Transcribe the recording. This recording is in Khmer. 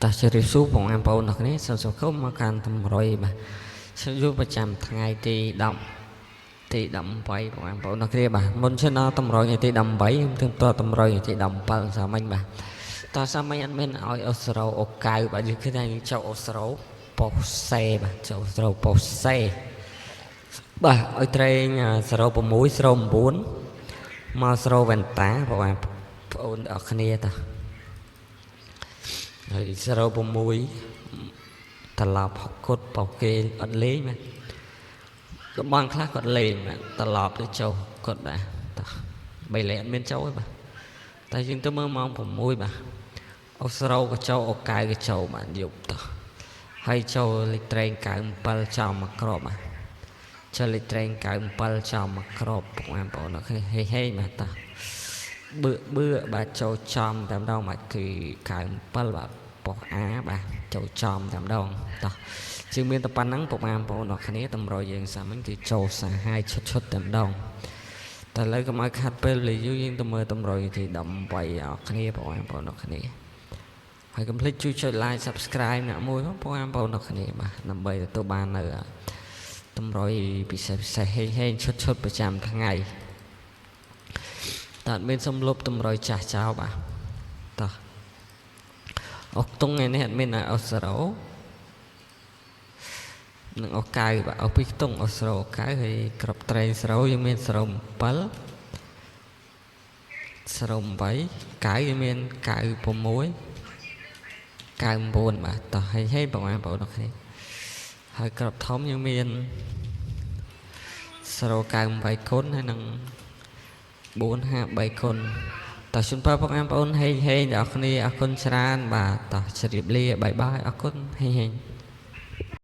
តោះជម្រាបសួរបងប្អូនអរគ្នាសូមស្វាគមន៍មកកាន់តម្រុយបាទសូមយល់ប្រចាំថ្ងៃទី10ទី18បងប្អូនអរគ្នាបាទមុនឈានដល់តម្រុយថ្ងៃទី18ខ្ញុំទើបតតម្រុយថ្ងៃទី17សាមញ្ញបាទតោះសាមញ្ញអត់មានឲ្យអូស្រូអូកៅបាទយើងឃើញថាយើងចូលអូស្រូប៉ុសេបាទចូលស្រូប៉ុសេបាទឲ្យត្រេង06 09មកស្រូវ៉ែនតាបងប្អូនអរគ្នាតោះហើយ06ត្រឡប់គុតបោគេអត់លេងបាទតំបន់ខ្លះគាត់លេងបាទត្រឡប់ទៅចុះគាត់បាទតោះបីលេងអត់មានចូលទេបាទតែយើងទៅមើលម៉ោង6បាទអូស្រូក៏ចូលអូកៅក៏ចូលបាទយប់តោះហើយចូលលេខត្រែង97ចំមកក្របបាទចូលលេខត្រែង97ចំមកក្របពុកម៉ែបងប្អូនអរគ្នាហេហេបាទតោះបឺបឺបាទចូលចំតែម្ដងបាទគឺ97បាទប៉ុសអាបាទចូលចំតែម្ដងតោះជាងមានតែប៉ុណ្ណឹងពុកម៉ែបងប្អូនអរគ្នាតម្រុយយើងសាមញ្ញគឺចូលសាហាយឈុតឈុតតែម្ដងតែឥឡូវកុំឲ្យខាត់ពេលវេលាយូរយើងទៅមើលតម្រុយទី18អរគ្នាបងប្អូនអរគ្នាហើយកុំភ្លេចជួយចុច like subscribe អ្នកមួយផងបងប្អូនអរគ្នាបាទដើម្បីទទួលបាននៅតម្រុយពិសេសពិសេសហេងហេងឈុតឈុតប្រចាំថ្ងៃតើអត់មានសំលុបតម្រុយចាស់ចោលបាទតោះអុកតុងថ្ងៃនេះអត់មានឲ្យអូស្រូនិងអូកៅបាទអូពីរខ្ទង់អូស្រូអូកៅហើយក្របត្រែងស្រូយើងមានស្រូ7ស្រូ8កៅយើងមាន96 99បាទតោះហេហេបងប្អូនអរគ្នាហើយក្របធំយើងមានស្រូ98គុណហើយនឹង453គុណតោះជូនពរបងប្អូនហេងហេងដល់គ្នាអរគុណច្រើនបាទតោះជម្រាបលាបាយបាយអរគុណហេងហេង។